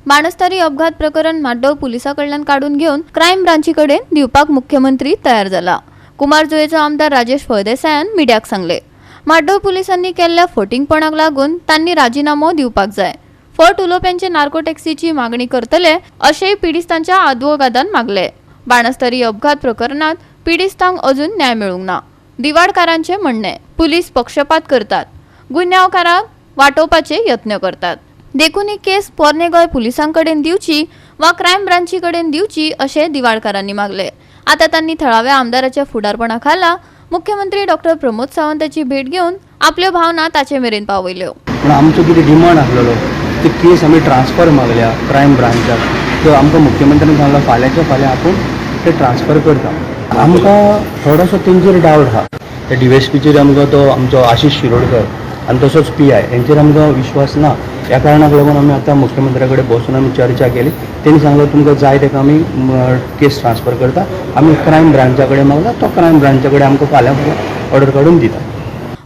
बाणस्तारी अपघात प्रकरण माड्डोळ पुलिसां कडल्यान काडून घेवन क्रायम ब्रांची कडेन दिवपाक मुख्यमंत्री तयार जाला. कुमारजुवेचो आमदार राजेश फळदेसायान मिडियाक सांगले, माड्डोळ पुलिसांनी केल्ल्या फटींगपणाक लागून तांणी राजिनामो दिवपाक जाय. फट उलोवप्यांचे नार्को टॅक्सीची मागणी करतले अशेंय पिडिस्तांच्या आदवोगादान मागले. बाणस्तारी अपघात प्रकरणात पिडिस्तांक अजून न्याय मेळूंक ना. दिवाडकारांचे म्हणणे, पुलीस पक्षपात करतात, गुन्यांवकारांक वाटोवपाचे यत्न करतात, देखून ही केस पोरणे गोंय पुलिसां कडेन दिवची वा क्रायम ब्रांची कडेन दिवची अशें दिवाडकारांनी मागले. आतां तांणी थळाव्या आमदाराच्या फुडारपणा खाला मुख्यमंत्री डॉक्टर प्रमोद सावंताची भेट घेवन आपल्यो भावना ताचे मेरेन पावयल्यो. पूण आमचो कितें डिमांड आसलेलो, ती केस आमी ट्रान्सफर मागल्या क्रायम ब्रांचाक, तर आमकां मुख्यमंत्र्यान सांगलां फाल्यांच्या फाल्यां आपूण ते ट्रान्सफर करता. आमकां थोडोसो तेंचेर डावट आहा. त्या डीएसपीचेर आमकां, तो आमचो आशिश शिरोडकर आनी तसोच पीआय हेंचेर आमकां विश्वास ना. ह्या कारणाक लागून आमी आतां मुख्यमंत्र्या कडेन बसून आमी चर्चा केली. तेणी सांगलें, तुमकां जाय ताका आमी केस ट्रान्सफर करता. आमी क्रायम ब्रांचा कडेन मागला, तो क्रायम ब्रांचा कडेन आमकां फाल्यां फाल्यां ऑर्डर काडून दिता.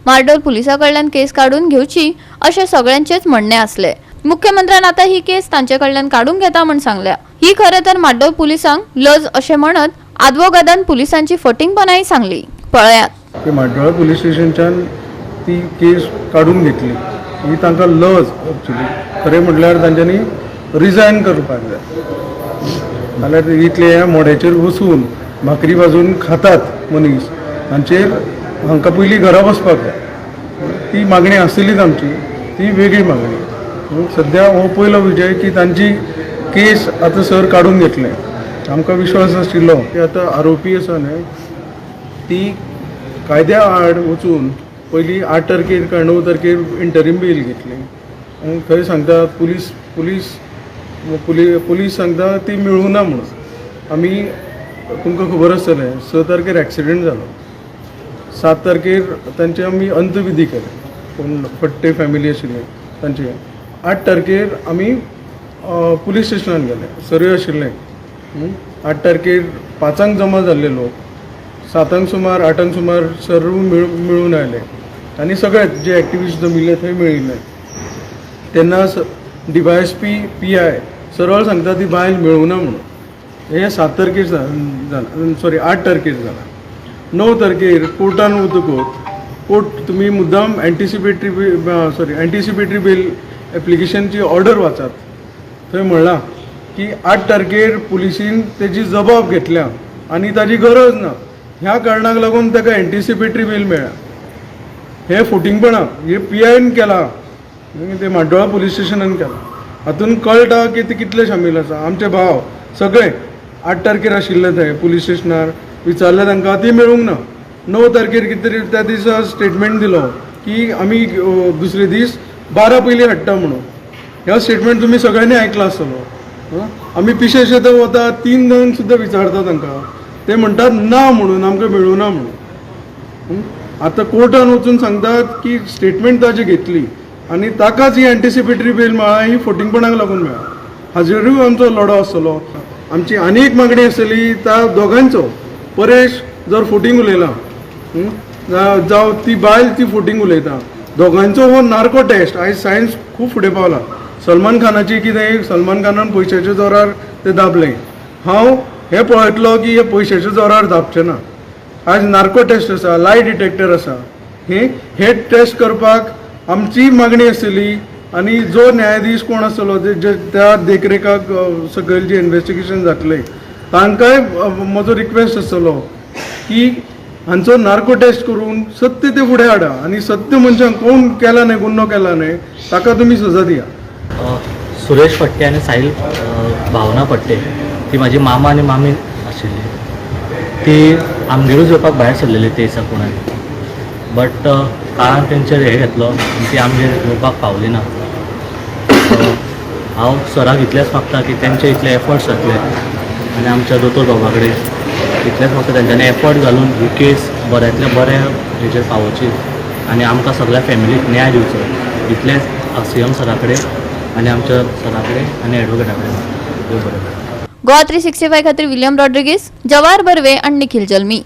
मार्डोळ पुलिसां कडल्यान केस काडून घेवची अशें सगळ्यांचेच म्हणणें आसलें. मुख्यमंत्र्यान आतां ही केस तांचे कडल्यान काडून घेता म्हूण सांगल्या. ही खरें तर माड्डोळ पुलिसांक लज अशें म्हणत आदवोगादान पुलिसांची फटींगपणाय सांगली. पळयात. की म्हाड्डोळा पुलीस स्टेशनच्यान ती केस काडून घेतली ही तांकां लज. एक्चुली खरें म्हटल्यार तांच्यांनी रिजायन करपाक जाय. नाल्यार इतले ह्या मोड्याचेर बसून भाकरी भाजून खातात मनीस, हांचेर हांकां पयलीं घरा वचपाक जाय. ती मागणी आसतलीच आमची, ती वेगळी मागणी. पूण सद्या हो पयलो विजय की तांची केस आतां सर काडून घेतले. आमकां विश्वास आशिल्लो की आतां आरोपी आसा न्हय, ती कायद्या आड वचून पयलीं 8 तारखेर काय 9 तारखेर इंटरीम बेल घेतली आनी खंय सांगता पुलीस पुलीस पुली पुलीस सांगता ती मेळूं ना म्हणून. आमी तुमकां खबर आसतलें, 6 तारखेर एक्सिडंट जालो, 7 तारखेर तांचे आमी अंतविधी केले. कोण फट्टे फॅमिली आशिल्ली तांचे. 8 तारखेर आमी पुलीस स्टेशनान गेले, सर्वे आशिल्ले. 8 तारखेर 5 जमा जाल्ले लोक 7 सुमार, 8 सुमार सर्व मेळून आयले आनी सगळे जे एक्टिविस्ट जमिल्ले थंय मेळिल्ले. तेन्ना डीवायएसपी, पीआय सरळ सांगता ती बायल मेळूं ना म्हणून. हे 7 तारखेर जाला, सॉरी, 8 तारखेर जाला. 9 तारखेर कोर्टान वतकूच कोर्ट, तुमी मुद्दाम एंटिसिपेटरी, सॉरी, एंटिसिपेटरी बेल एप्लिकेशनची ऑर्डर वाचात. थंय म्हणलां की 8 तारखेर पुलिसीन तेजी जबाब घेतल्या आनी ताजी गरज ना, ह्या कारणाक लागून ताका एंटिसिपेटरी बेल मेळ्ळा. हे फटींगपणां हे पीआयन केलां, ते म्हाड्डोळा पुलीस स्टेशनान केलां. हातून कळटा की ते कितले शामील आसा. आमचे भाव सगळे 8 तारखेर आशिल्ले थंय पुलीस स्टेशनार. विचारलें तांकां, ती मेळूंक ना. 9 तारखेर कितें तरी त्या दिसा स्टेटमेंट दिलो की आमी दुसरे दीस 12 पयलीं हाडटा म्हणून. ह्या स्टेटमेंट तुमी सगळ्यांनी आयकला आसतलो, आं? आमी पिशे थंय वता, तीन जाण सुद्दां विचारता तांकां, ते म्हणटात ना म्हणून, आमकां मेळूं ना म्हणून. आतां कोर्टान वचून सांगतात की स्टेटमेंट ताजी घेतली आनी ताकाच ही एंटिसिपेटरी बेल मेळ्ळा, ही फटींगपणाक लागून मेळ्ळा. हाजेरूय आमचो लढो आसतलो. आमची आनी एक मागणी आसतली, त्या दोगांचो, परेश जर फटींग उलयला, जावं ती बायल ती फटींग उलयता, दोगांचो हो नार्को टेस्ट. आयज सायन्स खूब फुडें पावला. सलमान खानाची कितें, सलमान खानान पयशाच्या जोरार ते दाबले. हांव हें पळयतलो की हे पयशाच्या जोरार दाबचे ना. आज नार्को टेस्ट आसा, लाय डिटेक्टर आसा. हे हे टेस्ट करपाक आमची मागणी आसतली. आनी जो न्यायाधीश कोण आसतलो ते जे त्या देखरेखाक सकयल जे इन्वेस्टिगेशन जातलें, तांकांय म्हजो रिक्वेस्ट आसतलो की हांचो नार्को टेस्ट करून सत्य ते फुडें हाडा आनी सत्य मनशांक कोण केला न्हय, गुन्हो केला न्हय, ताका तुमी सजा दिया. सुरेश फट्टे आनी साहिल भावना फट्टे, ती म्हाजी मामा आनी मामी आशिल्ली. ती आमगेरूच येवपाक भायर सरलेली ते दिसा कोणाक, बट काळान तेंचेर हे घेतलो आनी ती आमगेर येवपाक पावली ना. हांव सराक इतलेंच मागता की तेंचे इतले एफर्ट्स जातले आनी आमच्या दोतोर बाबा कडेन इतलेंच मागता, तेंच्यांनी एफर्ट घालून ही केस बऱ्यांतल्या बऱ्या हेजेर पावोवची आनी आमकां सगळ्या फॅमिलीक न्याय दिवचो, इतलेंच सीएम सरा कडेन आनी आमच्या सरा कडेन आनी एडवोकेटा कडेन. देव बरें करूं. गोवा 365 खातीर विलियम रॉड्रिगीस, जवाहर बर्वे आनी निखिल जल्मी.